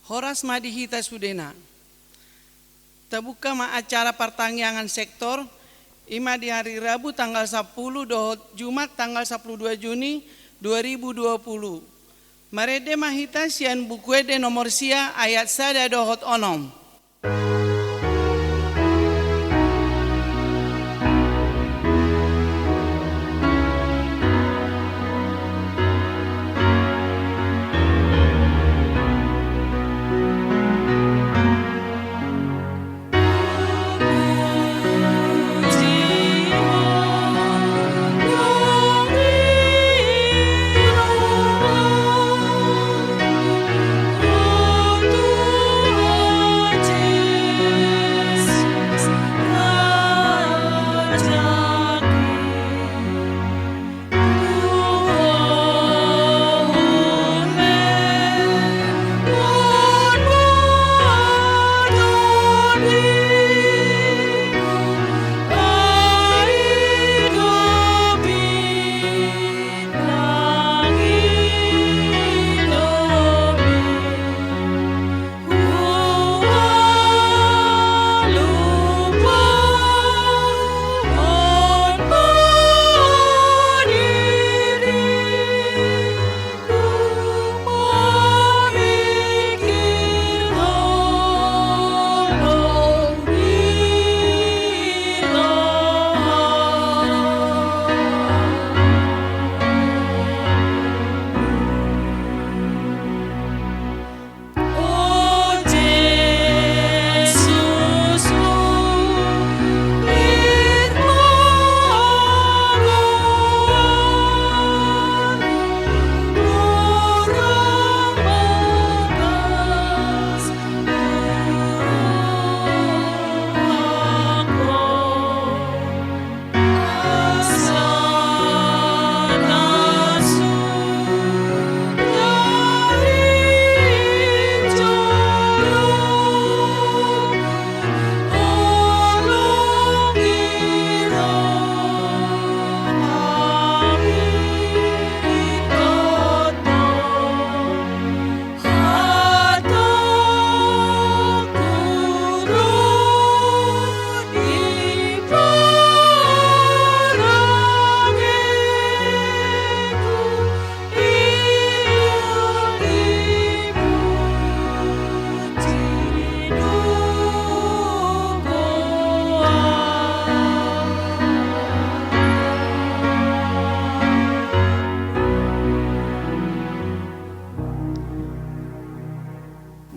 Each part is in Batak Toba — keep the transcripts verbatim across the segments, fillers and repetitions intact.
Horas ma di hita sudena. Tabuka ma acara partangiangan sektor, i ma di hari Rabu tanggal sampulu dohot Jumat tanggal sampulu dua Juni dua ribu dua puluh. Marende ma hita sian Buku Ende nomor sia ayat sada dohot onom.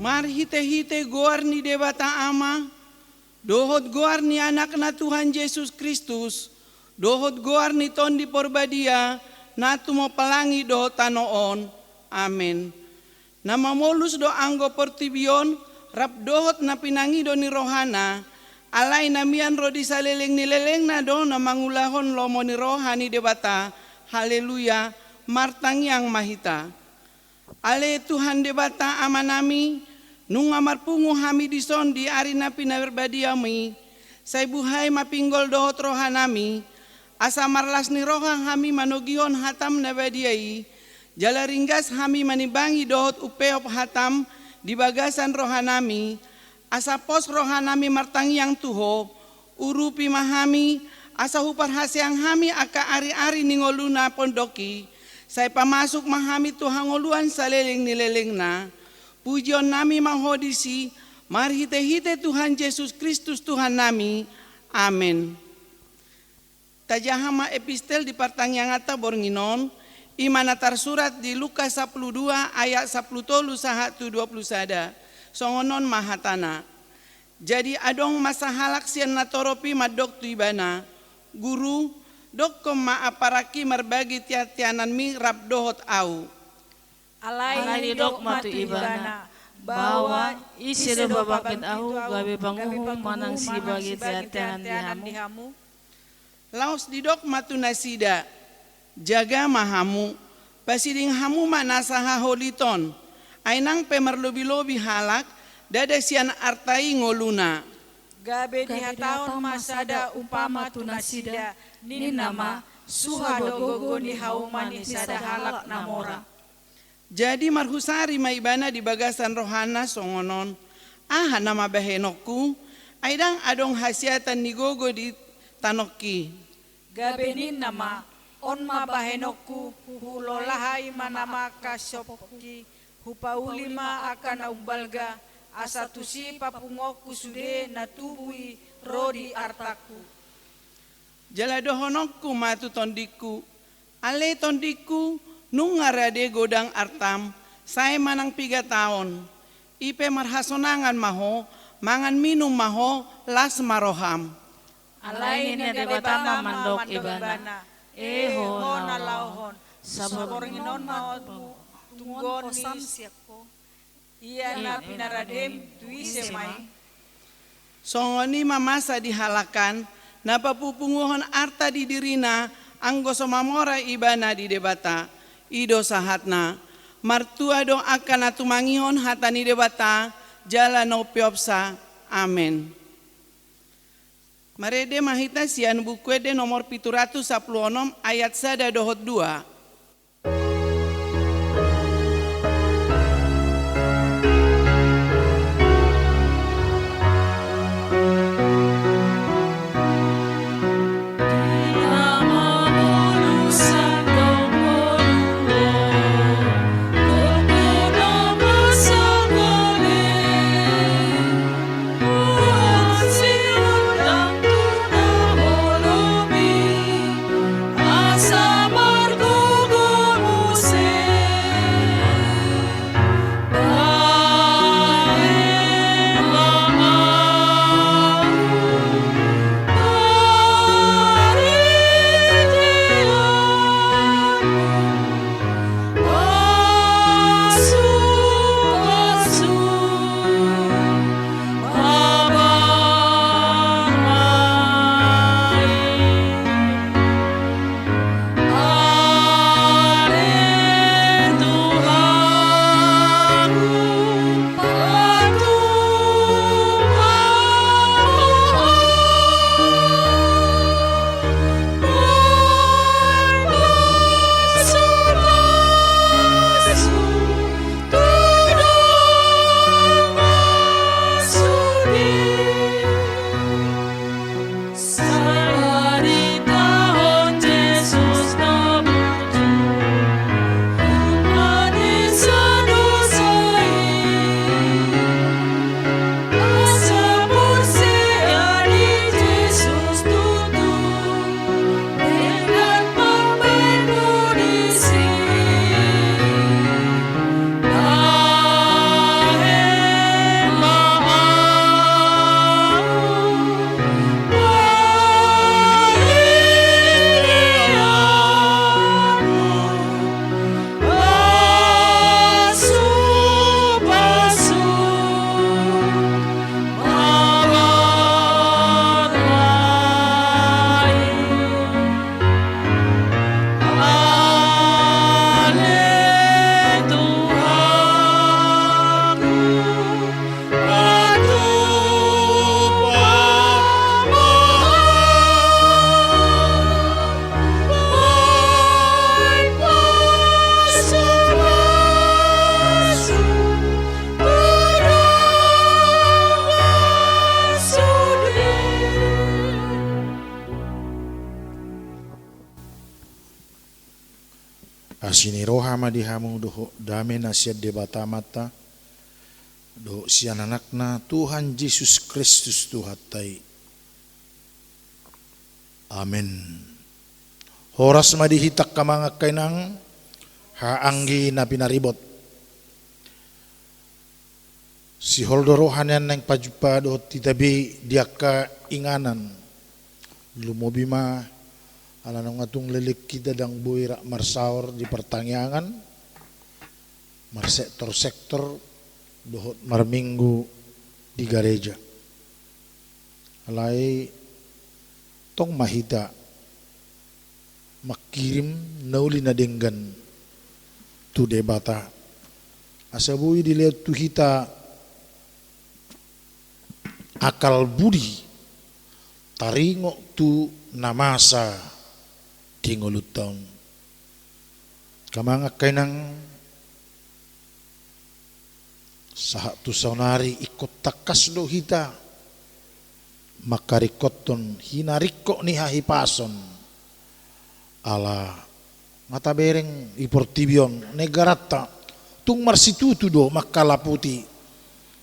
Marhitehite goar ni Debata Ama, dohot goar ni Anakna Tuhan Jesus Kristus, dohot goar ni Tondi Porbadia, na tumompa langit dohot tano on. Amen. Na mamolus do anggo portibi on, rap dohot na pinangido ni rohana, alai na mian ro di saleleng ni lelengna do na mangulahon lomo ni roha ni Debata. Haleluya, martangiang ma hita. Ale Tuhan Debata Amanami, nunga marpungu hami dison di ari na pinarbadiaMi, sai buhai ma pinggol dohot rohanami, asa marlas ni roha hami manogihon hataM na badia i, jala ringgas hami manimbangi dohot umpeop hataM di bagasan rohanami, asa pos rohanami martangiang tu Ho. Urupi ma hami, asa huparhaseang hami angka ari-ari ni ngoluna pondok i, sai pamasuk ma hami tu hangoluan saleleng ni lelengna. Pujionnami ma Ho disi, marhitehite Tuhan Jesus Kristus Tuhannami. Amen. Tajaha ma epistel di partangianganta borngin on, i ma na tarsurat di Lukas sampulu dua ayat sampulu tolu sahat tu dua pulu sada. Songon on ma hatana. Jadi adong ma sahalak sian natorop i mandok tu Ibana, Guru, dokkon ma amparangki marbagi tian-tiananmi rap dohot ahu. Alai didok ma tu ibana, Baoa, ise do pabangkit ahu gabe panguhum manang sibagi tian-tianan di hamu? Laos didok ma tu nasida, Jaga ma hamu, pasiding hamu ma nasa haholit on, ai nang pe marlobi-lobi halak, ndada sian arta i ngoluna. Gabe dihatahon ma sada umpama tu nasida, ninna ma, Suha do gogo ni hauma ni sada halak na mora. Jadi marhusari ma ibana di bagasan rohana songon on: Aha nama bahenonku? Ai ndang adong hasiatan ni gogo di tanongki. Gabe ninna ma: On ma bahenonku, hulola hami ma nama angka siompuonki, hupauli ma angka na umbalga, asa tusi papunguonku sude na tubu i ro di artangku. Jala dohononku ma tu tondingku: Ale tondingku, nunga rade godang artam, sai manang piga taon. I pe marhasonangan ma ho, mangan minum ma ho, las ma roham. Alai ninna Debata ma mandok ibana: E ho na laohon, saborngin on ma ho tu, tu nggon ni sian ho. Ia na pinaradem tu ise ma i? Songon i ma masa di halak an, na papungupunguhon arta di dirina, anggo so mamora ibana di Debata. I do sahatna. Martua do angka na tumangihon hata ni Debata jala na umpeopsa. Amen. Marende ma hita sian Buku Ende nomor pitu ratus sampulu onom, ayat sada dohot dua. Asi ni roha ma di hamu dohot dame na sian Debata Amanta dohot sian Anakna Tuhan Jesus Kristus Tuhanta i. Amen. Horas ma di hita angka amang angka inang, haha anggi na pinaribot. Sihol do roha nian naeng pajumpa dohot hita be di angka inganan. Lumobi ma ala naung tung leleng hita ndang boi rap marsaor di partangiangan, marsektor-sektor dohot marminggu di gareja. Alai tong ma hita mangkirim na uli na denggan tu Debata, asa boi dilehon tu hita akal budi taringot tu na masa di ngolunta on. Angka amang angka inang, Sahat tu saonari ingkon tangkas do hita mangkaringkothon hinaringkot ni hahipason. Ala nga tabereng di portibi on, negaranta tung marsitutu do mangkalaputi.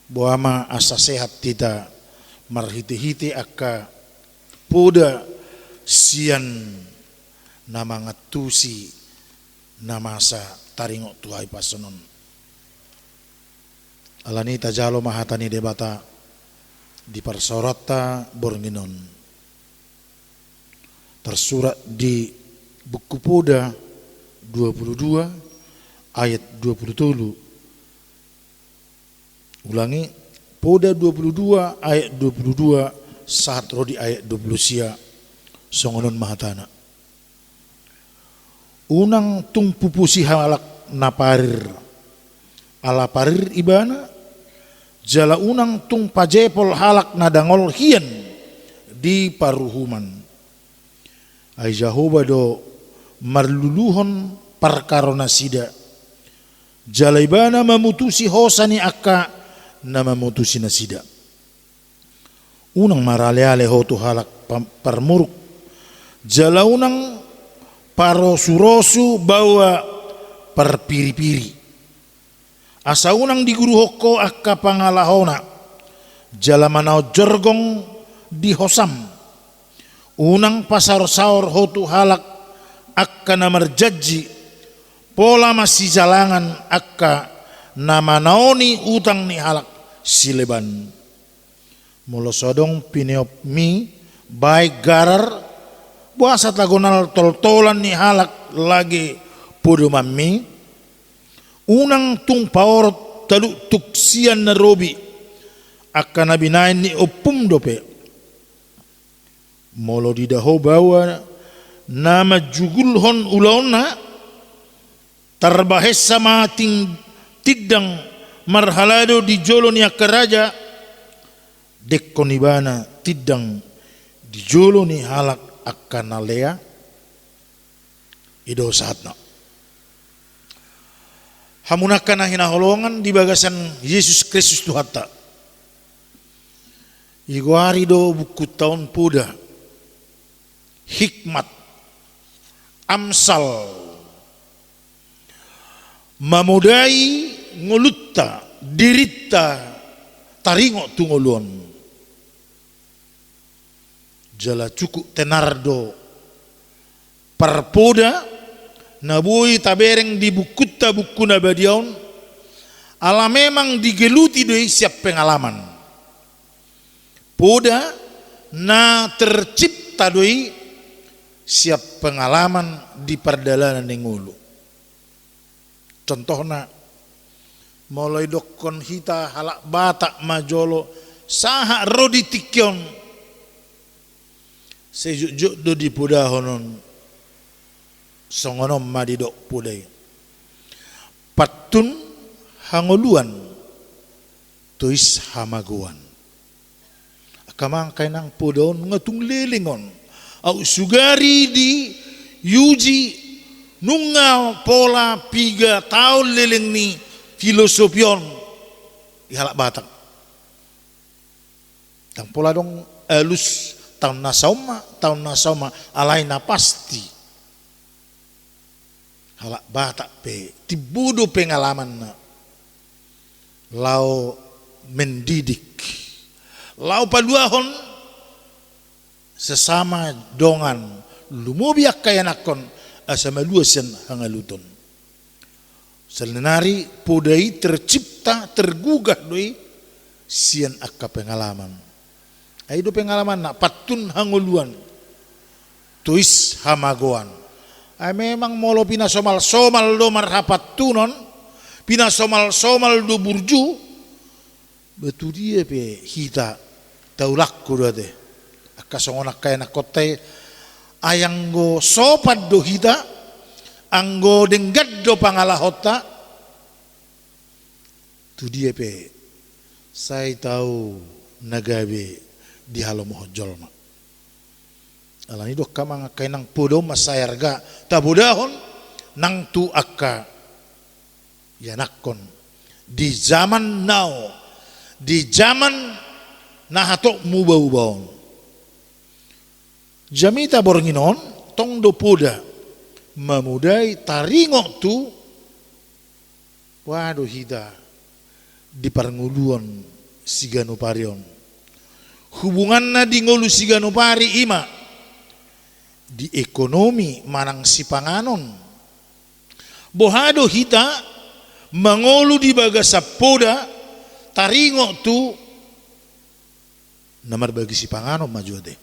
Boha ma asa sehat hita marhitehite angka poda sian na mangantusi na masa taringot tu hahipason on. Alani tajalo ma hata ni Debata di parsaoranta borngin on. Tarsurat di Buku Poda dua pulu dua ayat dua pulu tolu. Ulangi, Poda dua pulu dua ayat dua pulu dua sahat ro di ayat dua pulu sia. Songon on ma hatana. Unang tung pupusi halak na parir, ala parir ibana, jala unang tung pajepol halak na dangol hian di paruhuman. Ai Jahowa do marluluhon parkaro nasida, jala ibana mamutusi hosa ni angka na mamutusi nasida. Unang maraleale ho tu halak pa-, parmuruk, jala unang parosurosu baoa parpiripiri. Asa unang diguruhon ho angka pangalahona, jala manaon jorgong di hosam. Unang pasaorsaor ho tu halak angka na marjanji, pola masijalangan angka na manaoni utang ni halak sileban. Molo so adong pineopmi, baen garar, boasa tagonal toltolan ni halak lage podomanmi? Unang tung paorot taluktuk sian na robi, angka na binaen ni ompum dope. Molo diida ho baoa na manjugulhon ulaonna, tarbahensa ma ting-, tindang marhalado di jolo ni angka raja, dengkon ibana tindang di jolo ni halak angka na lea. I do sahatna. Hamu angka na hinaholongan di bagasan Jesus Kristus Tuhanta. Digoari do bukunta on Poda, Hikmat, Amsal, mamodai ngolunta, dirinta, taringot tu ngolu on. Jala cukup tenar do parpoda na boi tabereng di bukunta, buku na badia on, ala memang digeluti do i sian pengalaman. Poda na tercipta do i sian pengalaman di pardalanan ni ngolu. Contohna, molo idokkon hita halak Batak ma jolo sahat ro di tingki on, sai jotjot do dipodahon on. Songon on ma didok poda i. Pantun hangoluan, tois hamagoan. Angka amang, angka inang, poda on nunga tung leleng on. Aut sugari diuji nunga pola piga taon leleng ni filosofi on di halak Batak. Ndang pola adong alus taon na saon ma, taon na saon ma, alai na pasti halak Batak pe timbo do pengalamanna laho mendidik, laho paluahon sesama dongan, lumobi angka ianakhon, asa malua sian hangaluton. Saonari poda i tercipta, tergugah do i sian angka pengalaman. Ai do pengalamanna, pantun hangoluan, tois hamagoan. Ai memang molo pinasomalsomal do marhapantunon, pinasomalsomal do burju, ba tu dia pe hita taulak do ate. Angka songon angka ianakhonta i, ai anggo sopan do hita, anggo denggan do pangalahonta, tu dia pe sai tau na gabe dihalomohon jolma. Alani do angka amang, angka inang, poda on mansai arga tapodahon nang tu angka ianakhon, Di zaman now, di zaman na hatop muba-uba on, jamita borngin on tong do poda mamodai taringot tu boha do hita di parngoluon siganup ari on. Hubunganna di ngolu siganup ari i ma di ekonomi manang sipanganon. Boha do hita mangolu di bagasan poda taringot tu na marbagi sipanganon ma jo ate.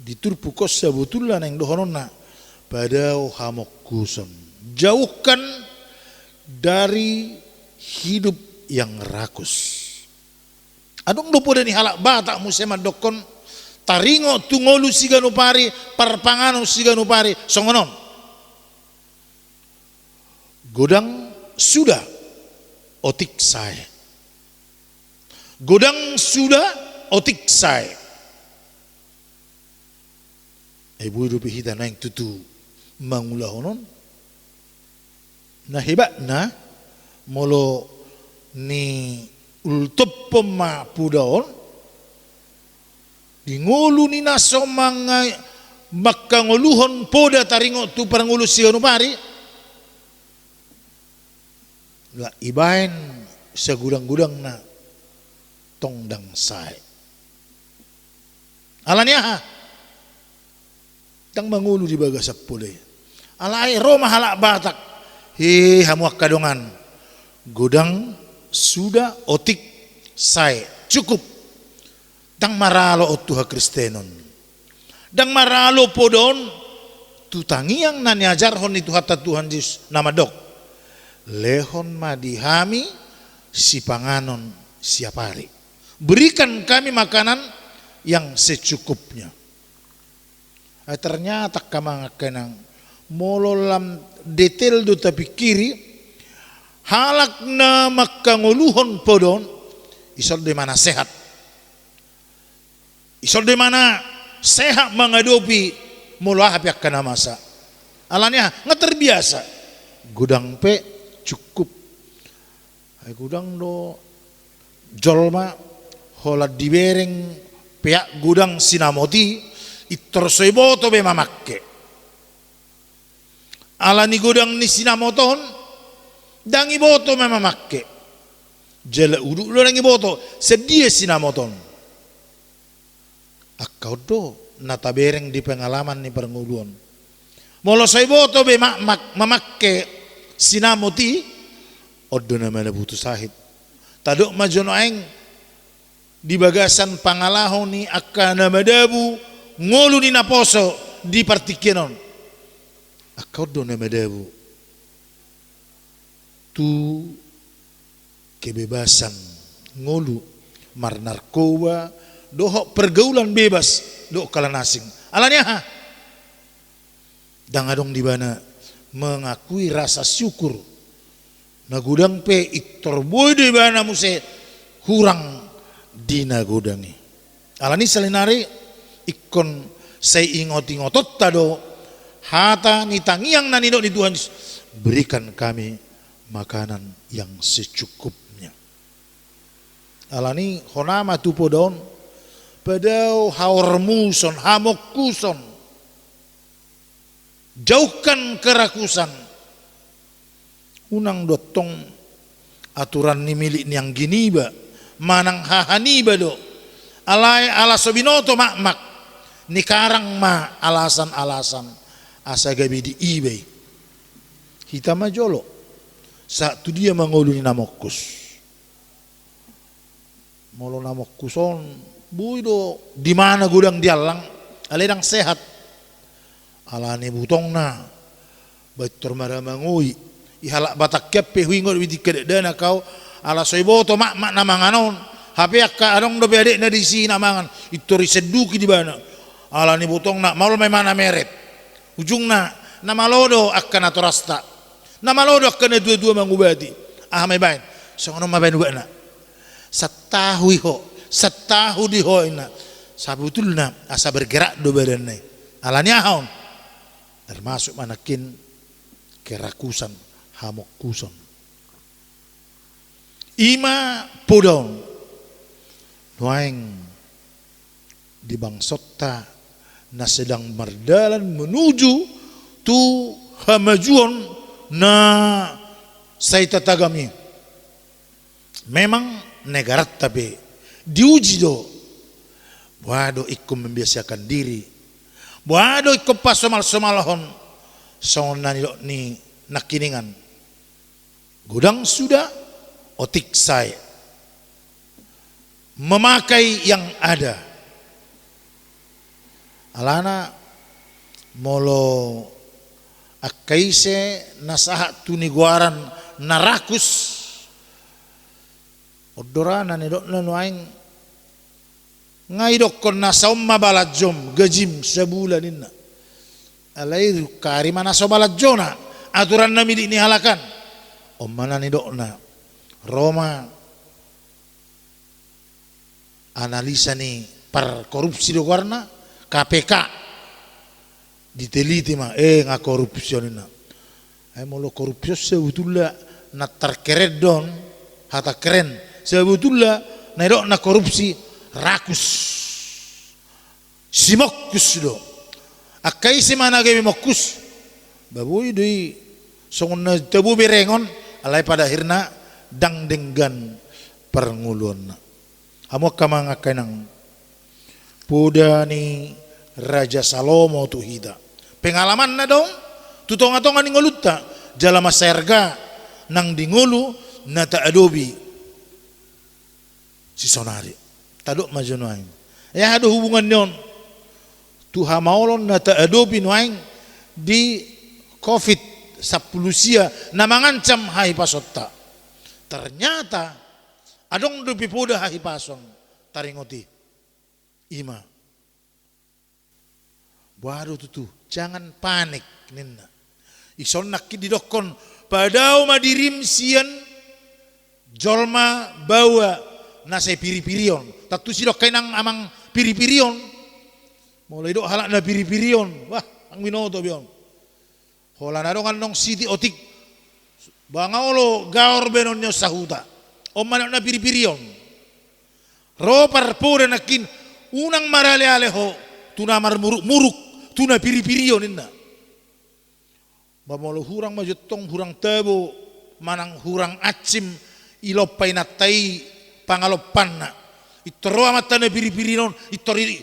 Di turpuk on sabotulna naeng dohononna, padao hamongkuson, jauhkan dari hidup yang rakus. Adong do poda ni halak Batak muse mandokkon taringot tu ngolu siganup ari, parpanganon siganup ari songon on. Godang suda, otik sae. Godang suda, otik sae. Ai boi dope hita naeng tutu mangulahon on. Na hebatna, molo niultophon ma poda on di ngolu ni na so manga-, mangkangoluhon poda taringot tu parngoluon siganup ari, nga ibaen sagudang-gudangna tong ndang sae. Ala ni aha? Ndang mangolu di bagasan poda i. Alai ro ma halak Batak. He, hamu angka dongan. Godang suda, otik sae. Cukup. Ndang maralo on tu hakristenon. Ndang maralo poda on tu tangiang na niajarhon ni Tuhanta Tuhan Jesus na mandok, lehon ma di hami sipanganon siap ari. Berikan kami makanan yang secukupnya. Ai ternyata, angka amang, angka inang, molo lam detail do tapingkiri, halak na mangkangoluhon poda on, ison do imana sehat. Ison do imana sehat mangadopi molo aha pe angka na masa. Ala ni aha? Nga terbiasa. Godang pe cukup. Ai godang do jolma holan dibereng peak godang sinamot i, intor so iboto be mamangke. Ala ni godang ni sinamot on, ndang iboto ma mamangke. Jala udut do ndang iboto, sadia sinamot on. Angka on do na tabereng di pengalaman ni parngoluon. Molo so iboto be ma-, ma-, mamangke sinamot i, on do na manabutu sahit. Tadok ma jo nuaeng di bagasan pangalaho ni angka na madabu ngolu ni naposo di partingkian on. Angka on do na madabu tu kebebasan ngolu, marnarkoba, dohot pergaulan bebas dohot kalana asing. Ala ni aha? Ndang adong di ibana mengakui rasa syukur. Na godang pe intor boi do ibana muse hurang di na godang i. Ala ni i saonari ingkon sai ingot-ingotonta do hata ni tangiang na nidok ni Tuhan Jesus, berikan kami makanan yang secukupnya. Ala ni i hona ma tu poda on, padao haormuson, hamongkuson. Jauhkan kerakusan. Unang do tong aturan ni milik ni angginiba manang hahaniba do. Alai ala so binoto makmak, nikarang ma alasan-alasan asa gabe diiba i. Hita ma jolo, sahat tu dia ma ngolu ni na mongkus. Molo na mongkus on, boi do di mana godang diallang, alai ndang sehat. Ala ni butongna, ba intor maramangoi, i halak Batak hian pe huingot do i tingki dakdanak au, ala so iboto makmak na mangan on, hape angka adong dope adekna disi na mangan, intor isenduki di ibana. Ala ni butongna, maol ma ibana meret. Ujungna, na malo do angka natorasta. Na malo do angka natua-tua mangubati. Aha ma ibaen? Songon on ma baen ubatna. Santahu i ho, santahu di ho inna. Sabotulna asa bergerak do badanna i. Ala ni aha on? Termasuk ma nangkin kerakusan, hamongkuson. I ma poda on nuaeng di bangsonta na sedang mardalan menuju tu hamajuon na sai tatagam i. Memang negaranta pe diuji do. Boha do ingkon membiasakan diri, boha do ingkon pasomalsomalhon, songon na nidok ni nangkiningan. Godang sudah, otik sae. Memakai yang ada. Alana molo angka ise na sahat tu ni goaran na rakus, on do ra na nidokna nuaeng. Nga idokkon na saon ma balanjom, gajim sabulan ninna. Alai rungkari ma na so balanjona, aturan na milik ni halak an. On ma na nidokna. Ro ma analisa ni parkorupsi do goarna, K P K. Diteliti ma, eh, nga korupsi on ninna. Ai molo korupsi on sebetulna na tarkeren do on, hata keren. Sebetulna na nidokna korupsi rakus. Simongkus do. Angka ise ma na gabe mongkus, ba boi do i songon na tabo berengon, alai pada akhirna ndang denggan parngoluonna. Hamu angka amang, angka inang, poda ni Raja Salomo tu hita. Pengalamanna do on tu tongatonga ni ngolunta, jala mansai arga nang di ngolu na taadopi sisonari. Tadok ma jo nuaeng. Ia aha do hubungan ni on tu hamaolon na taadopi nuaeng di covid sampulu sia na mangancam hahipasonta. Ternyata adong dope poda hahipason taringot i. I ma, boha do tutu, jangan panik ninna. Ison nangkin didokkon, padao ma dirim sian jolma baoa na sai piripirion. Tantu sidok angka inang amang piripirion. Molo idok halak na piripirion, bah, ndang binoto be on. Holan adong annon siti otik, ba nga olo gaor baenon ni on sahuta. On ma nidok na piripirion. Ro parpoda nangkin, unang maraleale ho tu na marmurukmuruk, tu na piripirion ninna. Ba molo hurang ma jo tong, hurang tabo manang hurang ansim, ilompa inanta i pangalompanna. Intor ro amanta na piripirion, intor i,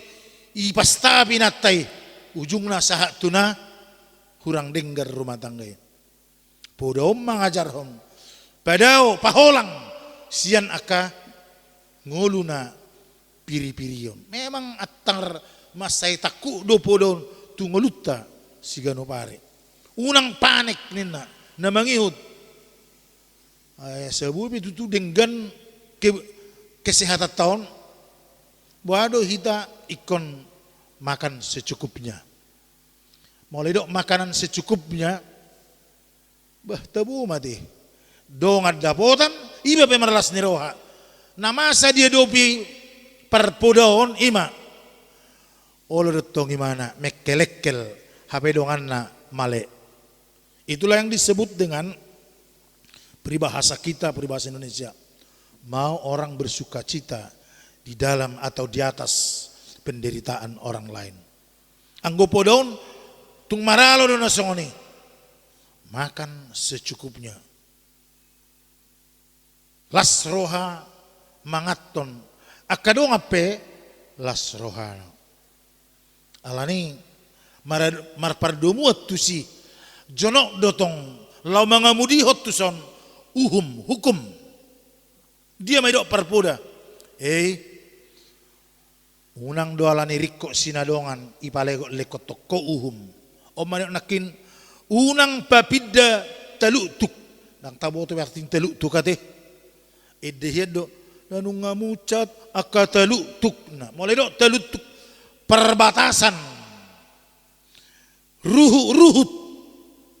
ipastapi inanta i. Ujungna sahat tu na hurang denggan rumah tangga i. Poda on mangajarhon, padao, paholang sian angka ngolu na piripirion. Memang antar mansai tangkuk do poda on tu ngolunta siganup ari. Unang panik ninna na mangihut. Ai, asa boi pe tutu denggan ke-, kesehatanta on. Boha do hita ingkon makan secukupnya. Molo idok makanan secukupnya, bah, tabo ma te. Dongan dapotan, iba pe marlas ni roha. Na masa diadopi parpoda on i ma, olo do tong imana mengkelengkel, hape donganna male. Itulah yang disebut dengan peribahasa kita, peribahasa Indonesia, mau orang bersukacita di dalam atau di atas penderitaan orang lain. Anggo poda on tung maralo do na songon i. Makan secukupnya. Las roha manganhon, angka dongan pe las rohana. Alani mar-, marpardomuan tusi, jonok do tong laho mangamudihon tuson uhum, hukum. Dia ma idok parpoda? Ei, unang do alani ringkot sinadongan ipalekotlekot ho uhum. On ma nidok nangkin, unang papinda taluktuk. Ndang taboto be arti ni taluktuk ate. Ende hian do, na nunga munsat angka taluktukna. Molo idok taluktuk, perbatasan. Ruhut-ruhut.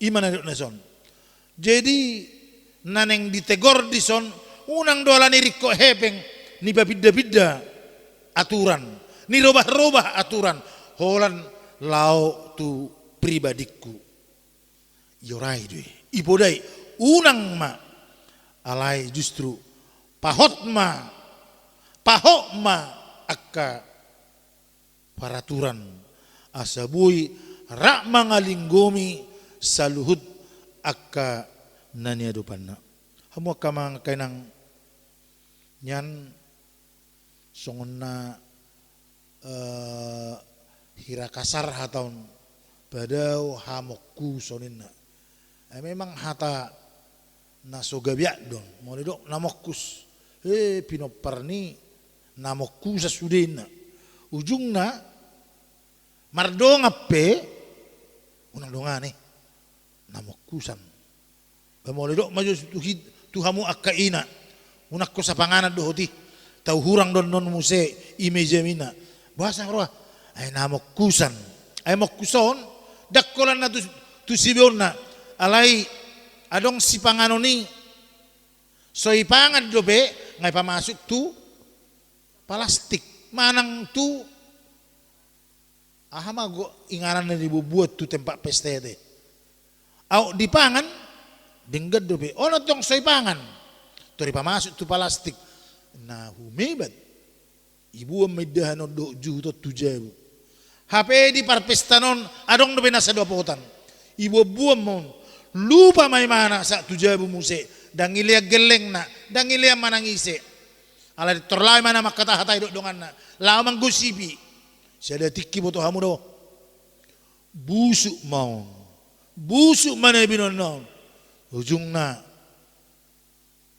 I ma na nidok na son. Jadi, na naeng ditegor dison, unang do alani ringkot hepeng nipapinda-pinda aturan, nirobah-robah aturan, holan laho tu pribadingku. Iorai do i, ipodai, Unang ma, alai justru pahot ma, pahot ma angka paraturan, asa boi rap mangalinggomi saluhut angka na niadopanna. Hamu angka amang, angka inang, nian songon na, eh, hira kasar hata on, padao hamongkuson ninna. Eh, memang hata na so gabe do on, molo didok na mongkus, eh, pinompar ni na mongkusan sude ninna. Ujungna mardongan pe, unang dongan i, na mongkusan. Ba molo didok ma jo tu hita, tu hamu angka ina, unang hosa panganan dohot i, tau hurang do annon muse i mejam ninna. Boasa roha? Ai na mongkusan. Ai mongkus on, ndang holan na tu, tu sibeonna. Alai adong sipanganon i, so ipangan dope, nga ipamasuk tu palastik. Manang tu aha ma go inganan na dibuat-buat tu tempat pesta i ate. Aut dipangan, denggan dope. On antong so ipangan, tor ipamasuk tu palastik. Na humebat. Iboan ma indahan on dohot juhut on tu jabu. Hape di parpestaan on adong dope na so dapotan. Iboan-boan ma on. Lupa ma imana sahat tu jabu muse. Ndang ilean gellengna, ndang ilean manang ise. Alai tor laho imana mangkatahata i dohot donganna, laho manggosipi. Sada tingki boto hamu do. Busuk ma on. Busuk ma na binoanna on. Ujungna,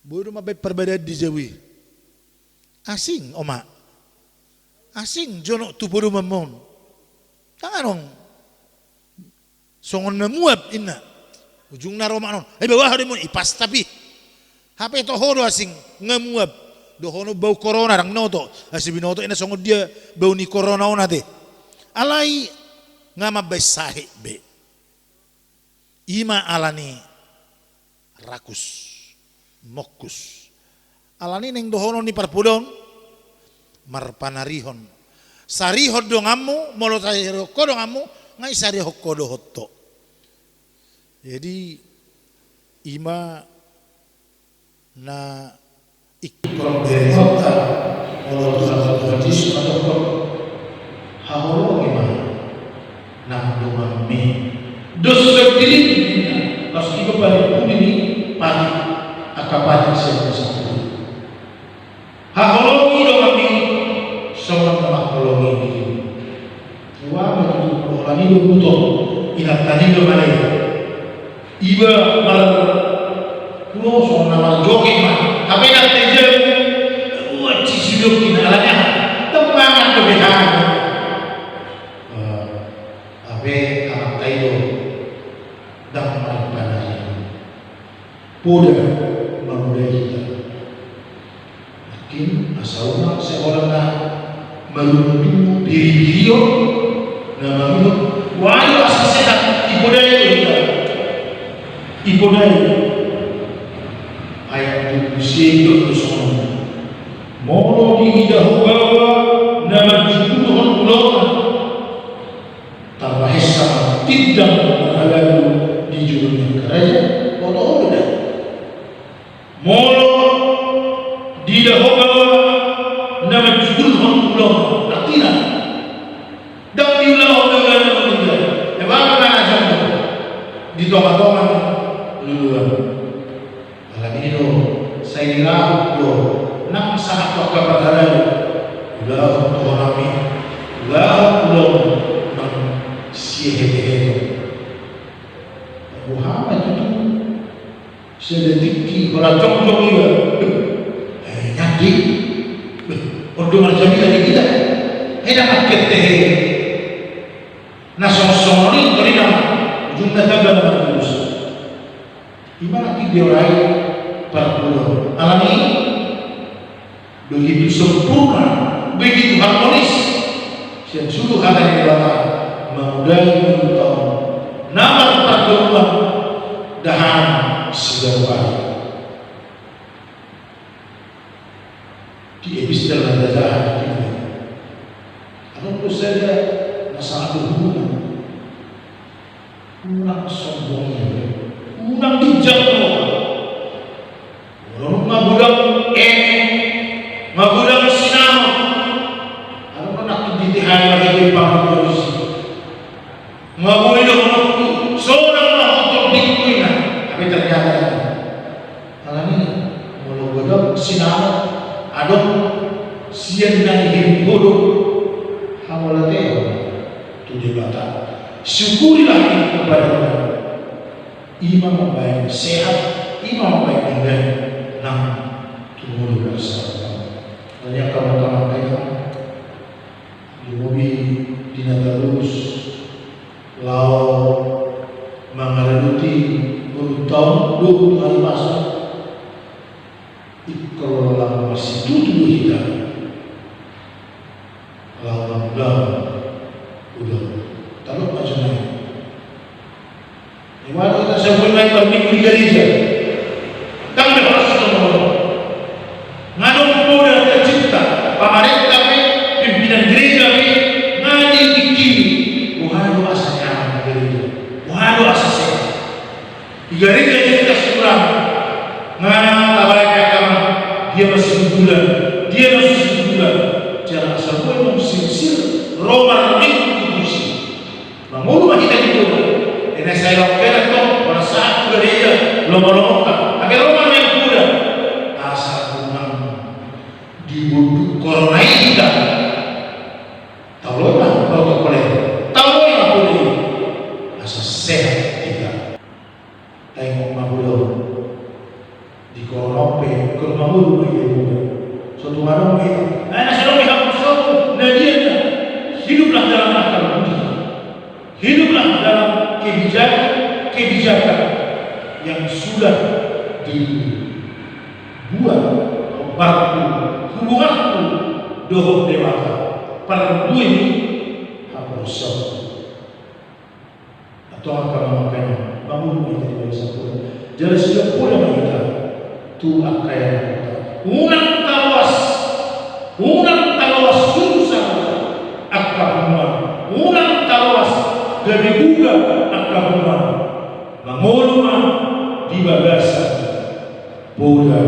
boi do mambaen parbadaan di jabu i. Asing, oma. Asing jonok tu podoman ma on. Ndang adong. Songon na muap ninna. Ujungna ro ma annon, ai baoa ho do i ma on, ipastap i. Hape toho do asing, nga muap. Dohonon bau korona, ndang binoto. Asa binoto ninna songon dia bau ni korona on ate. Alai nga mambaen sahit be. I ma alani rakus, mongkus. Alani naeng dohonon ni parpudi on, marpanarihon. Sarihon donganmu, molo sarihon ho donganmu, nga isarihon ho dohot ho. Jadi, i ma na ingkon berengonta, molo Tuhan, Tuhan Jesus mandokkon, haholongi ma nang donganmi. Dos songon dirimu ninna, laos i ma pudi ni patik, angka patik sian na sampulu. Haholongi donganmi songon na mangholongi dirimu. Ua ma tutu, holan i do buton inanta ni do male. Iba mar, kulo songon na marjoget ma. Hape na teja. Ua, sisudok inanta ni aha. Tembangan do beha. Eh, hape amanta i do. Ndang marpanari. Poda mamodai hita. Nangkin asa unang sai holan na marungutungut, birion na mangihut. Wali asa sehat, ipodai do hita. Ipodai. Ayat dua puluh sia do songon on. Molo diida ho baoa na manjugulhon ulaonna, tarbahensa ma tindang marhalado di jolo ni angka raja, boto ho do da. Molo diida ho baoa na manjugulhon ulaonna, artina ndang diulahon do ulaon on, tinggal. Eba na jam di tongatonga ni luluan. Alani i do, sai dilahut do nang sahat tu angka parhalado. Ulahon tu ho nami, ulahon ulaon nang sieheteheton. Boha ma tutu, sada tingki holan jongjong iba. Eh, nyandi. Beh, on do marjamita di hita. Heda ma ketehe. Na songon songon i, tor i nama ujungna tamba na martulus. I ma nangkin diorai parpudi on. Alani i, begitu sempurna, begitu harmonis sian sulu hata ni Debata mamodai ngolunta on na marpardomuan dahahan siganup ari. Di epistel na tajaha di hita. Adong do sada na sangat berhubungan. Unang sombong ia, unang ginjang roha, Syukurilah ini kepada Tuhan. Ima mambahen sehat, ima mambahen denggan nang tumundalhon. Hanya kamu tangan kita, lumobi di na tarus laho mangaradoti ulang tahun dohot hari Paskah. Ingkon laho marsitutu do hita. Laho mangulahon udut. Talo ma jumai. Iwalo ta sabulan nai parminggu di gareja. Tang da horas do. Nga dong poda tercipta. Pamarenta pe, pimpinan gereja pe, nga ditingkiri. Boha do asa nyaman di gareja? Boha do asa sehat? Di gareja i kita sumurang. Nga tabaen angka amang, dia ma sibulan, dia ma sibulan. Jala asa boi muse sirsir ro marminggu tusi. Mangolu ma hita di poda. Ena sai laho pe na tong, pada saat tu gareja, lomo-lomo ta. Age ro ma na poda. Asa unang dibondut corona i hita. Taoloi ma protokol i. Taoloi ma poda i. Asa sehat hita. Taingot ma poda on. Di corona on pe, ingkon mangolu ma hita di poda. So tung adong ma hita. Ai na so adong ma hita, so na dia na. Hiduplah dalam akal budi. Hiduplah dalam kebijakan-kebijakan yang sudah dibuat, hubunganku, hubunganku dohot Debata, parbue ni haporseaonku. Antong angka amang, mangolu ma hita di bagasan poda. Jala sidok poda ma hita tu angka ianakhonta. Unang taloas, unang taloas susah angka punguan. Unang taloas gabe buga angka punguan. Mangolu ma di bagasan poda.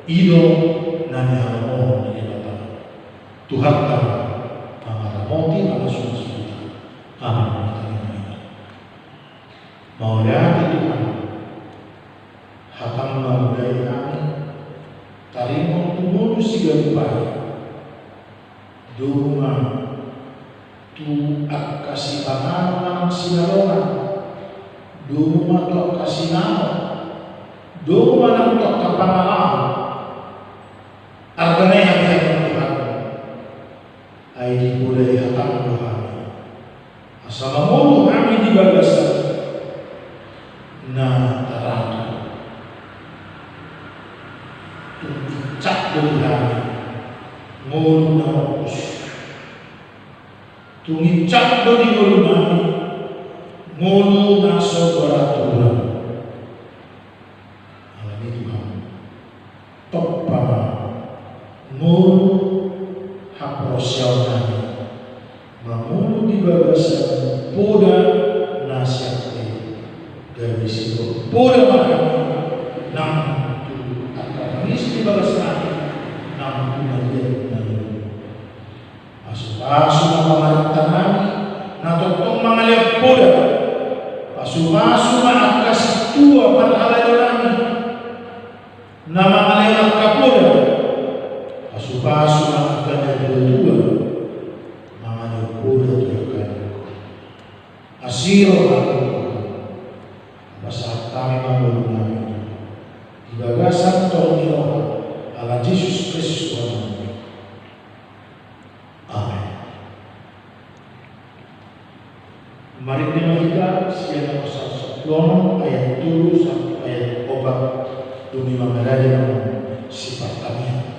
I do na nihalomohon ni Debata. Tuhanta ma mangaramoti, mangasumasu hita. Amin. Mauliate Tuhan, hatam ma hudai hami taringot tu ngolu siganup ari. Dongan tu angka sipanganon nang sinalongan, dongan tu angka sinamot, dongan tu angka pangalaho. Arga na i hami hami Tuhan, ai di poda i hatam do hami. Asa mangolu hami di bagasan na taratur. Tung incak do di hami ngolu na mopus. Tung incak do di ngolu nami ngolu na so beraturan. Alani i Tuhan, tompa ma ngolu haporseaon nami mangolu di bagasan poda na sian Ho. Gabe sian Ho poda ma hami nang tu angka pangis di bagas nami nang tu na liat na lolo. Pasupasu ma pamarenta nami na tongtong mangalehon poda. Pasupasu ma angka sintua parhalado nami na mangalehon angka poda. Pasupasu ma angka natuatua mangalehon poda tu angka i. Asi roham Tuhan, pasahat hami ma ngolu nami di bagasan toru ni roha, ala Jesus Kristus Tuhannami. Amen. Marende ma hita sian Sahat Sahat Lomo ayat tolu sampe ayat opat, dung i mangalehon sipartangiangan.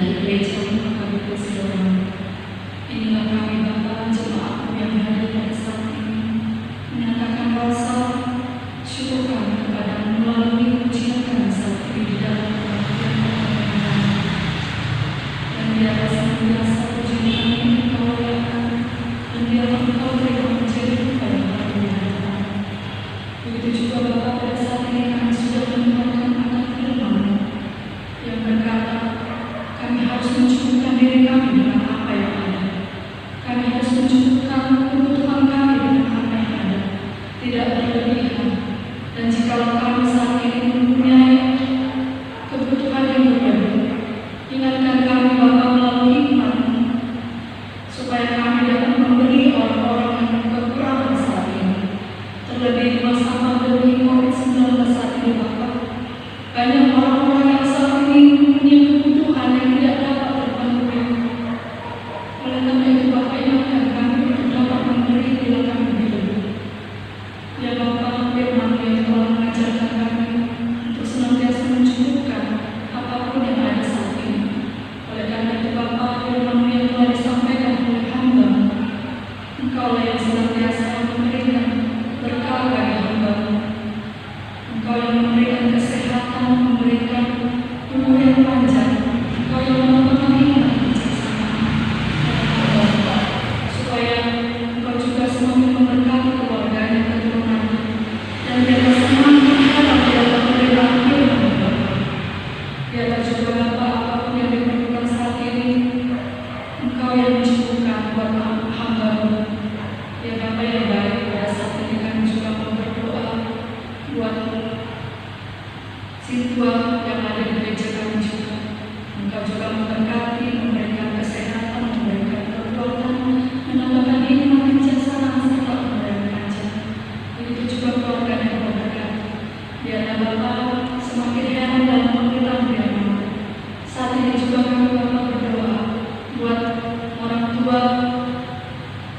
Gereja H K B P Sidoarjo. Inilah kami, Bapa, jemaat-Mu yang hadir pada saat ini, menyatakan rasa syukur kami kepada-Mu melalui pujian kami saat ini di dalam kebaktian pemerintahan. Dan biarlah senantiasa pujian kami Engkau layakan, dan biarlah Engkau terima pujian kepada kami di hadapan. Begitu juga, Bapa, pada saat ini kami sudah mendengarkan akan firman-Mu yang berkata, kami harus mencukupkan diri kami dengan apa yang ada. Kami harus mencukupkan kebutuhan kami dengan apa yang ada, tidak berlebihan. Dan jikalau kami saat ini mempunyai kebutuhan yang berlebih, ingatkan kami, Bapa, melalui hikmat-Mu, supaya kami dapat memberi orang-orang yang kekurangan saat ini. Terlebih di masa pandemi covid sembilan belas saat ini, Bapa, banyak orang-orang yang saat ini mempunyai kebutuhan yang tidak dapat terpenuhi. Oleh karena itu, Bapa, ingatkan kami untuk dapat memberi bila kami lebih. Ya Bapa, firman-Mu yang telah mengajarkan kami untuk senantiasa mencukupkan apapun yang ada saat ini. Oleh karena itu, Bapa, firman-Mu yang telah disampaikan oleh hamba-Mu, Engkaulah yang senantiasa memberikan berkat bagi hamba-Mu. Engkau yang memberikan kesehatan, memberikan umur yang panjang. Engkau yang menambahkan hikmat kebijaksanaan, supaya Engkau juga semakin memberkati keluarganya, keturunannya, dan biarlah semangat dalam dia menerima firman-Mu. Biarlah juga, Bapa, apapun yang diperlukan saat ini, Engkau yang mencukupkan buat hamba-Mu. Ya Bapa yang baik, pada saat ini kami juga mau berdoa buat sintua yang ada di gereja kami juga. Engkau juga memberkati, memberikan kesehatan, memberikan kekuatan, menambahkan hikmat kebijaksanaan, serta umur yang panjang. Begitu juga keluarganya Engkau berkati. Biarlah Bapa semakin heran dalam pengertian firman-Mu. Saat ini juga kami, Bapa, berdoa buat orang tua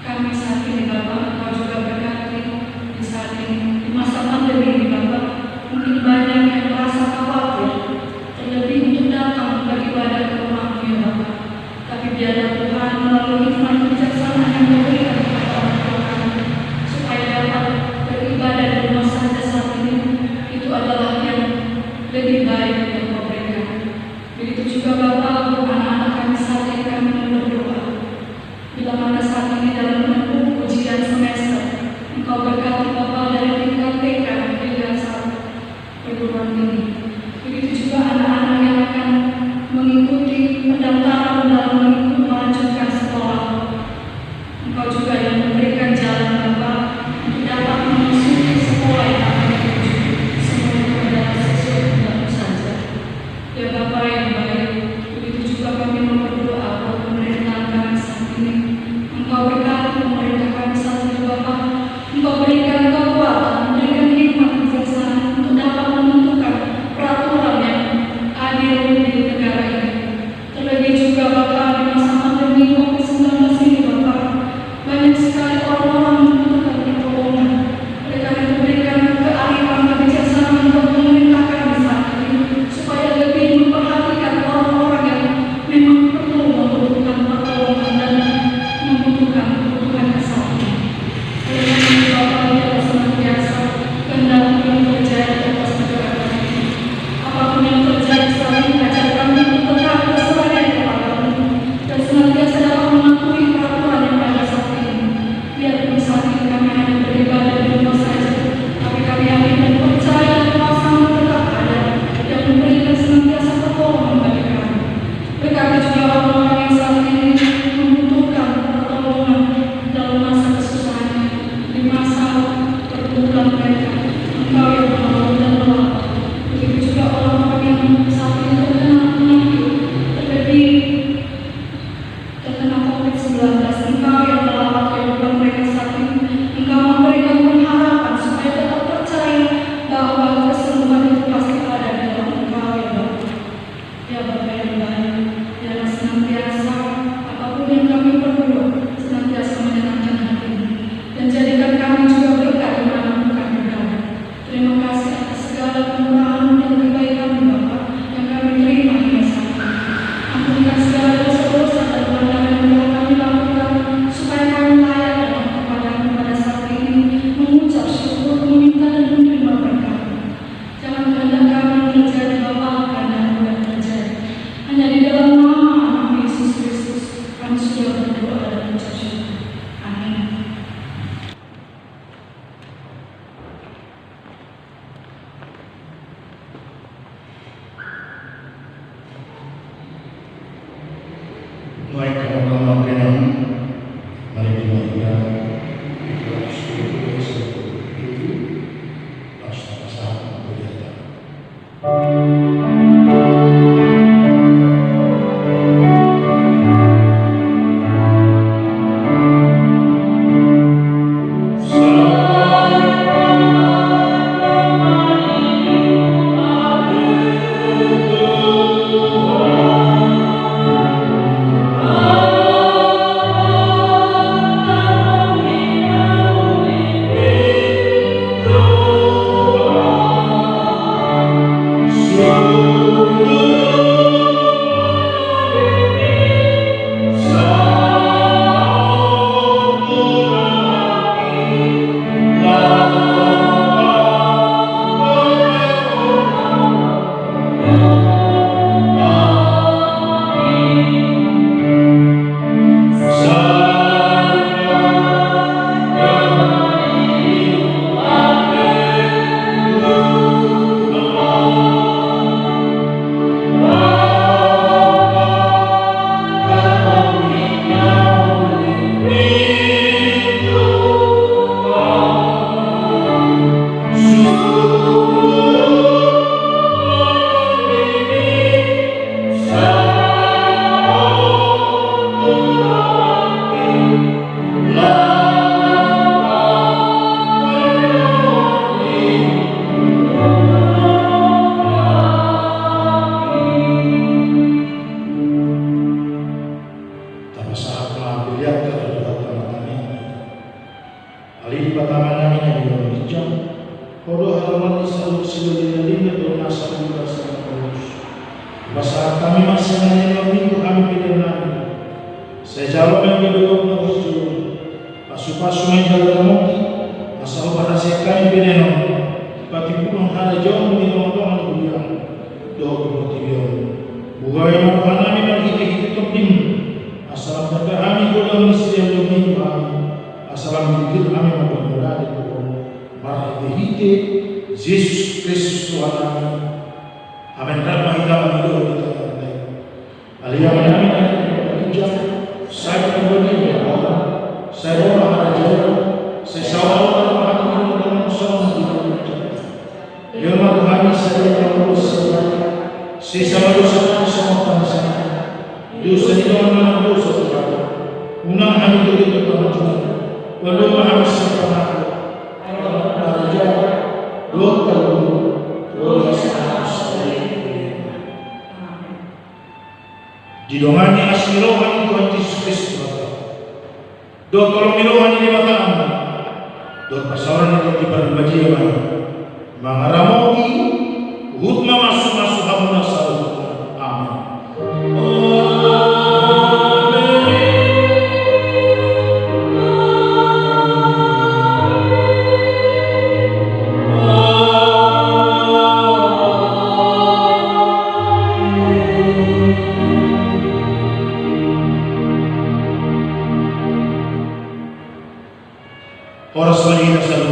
kami saat ini, Bapa, Engkau juga berkati di saat ini, di masa pandemi ini, Bapa. Mungkin banyak yang merasa khawatir, terlebih untuk datang beribadah ke rumah-Mu, ya Bapa. Tapi biarlah Tuhan melalui hikmat kebijaksanaan yang Kau berikan kepada orang tua kami, supaya dapat beribadah di rumah saja saat ini, itu adalah yang lebih baik yang Kau berikan. Begitu juga Bapa, untuk anak-anak kami saat ini kami mau berdoa. Bila mana saat ini dalam menempuh ujian semester, Engkau berkati Bapa dari tingkat T K hingga saat perguruan tinggi. Begitu juga anak-anak yang akan mengikuti pendaftaran dalam mengikut melanjutkan sekolah. Engkau juga yang memberikan jalan Bapa untuk dapat memasuki sekolah yang akan dituju. Semua itu adalah sesuai kehendak-Mu saja. Ya Bapa yang baik, begitu juga kami mau berdoa buat pemerintahan kami saat ini. Engkau berkati pemerintah kami saat ini, Bapa. Engkau berikan kekuatan, berikan hikmat kebijaksanaan untuk dapat menentukan peraturan yang adil di negara ini. Terlebih Baik, kawan-kawan, mari kita, kita langsung ke tujuh, langsung pasangan berita. Tapasahat ma pelean ta dohot tangiang ta. Ale Debata Amanami na di banua ginjang, Ho do haroman ni saluhut silehilehon na denggan dohot na salpu na salpu. Hupasahat hami ma sian na nialualuhon Ho tu hami pelean nami. Sai jalo ma i gabe goar na hujur. Pasupasu ma i jala ramoti, asa huparhaseang hami pelean on, patupahon harajaon ni dongan-dongan huria dohot portibi on. Buhai ma roha nami marhitehite Tondim, asa lam tanda hami godang ni silehilehon i tu hami, asa lam tigor hami mamboan murah di Ho marhitehite Jesus Kristus Tuhan nami. Amen. Rap ma hita mangido di tangiang ta i. Ale Amanami na di banua ginjang, sai pinarbadia ma goarMu, sai ro ma harajaonMu, sai saut ma rohaM di banua tonga on songon na di banua ginjang. Lehon ma tu hami sadari on hangoluan siapari, sesa ma dosa nami songon panesanami dosa ni dongan na mandosa tu hami. Unang hami togihon tu pangunjunan, palua ma hami sian pangago. Ai Ho do harajaon dohot hagogoon dohot hasesaan. Amen. Didongani asi ni roha ni Tuhan Jesus Kristus Tuhanta, dohot holong ni roha ni Debata Ama, dohot parsaoran ni Tondi Parbadia ma i mangaramoti huhut mamasumasu hamuna saluhutna. Amen. Horas ma di hita saluhutna.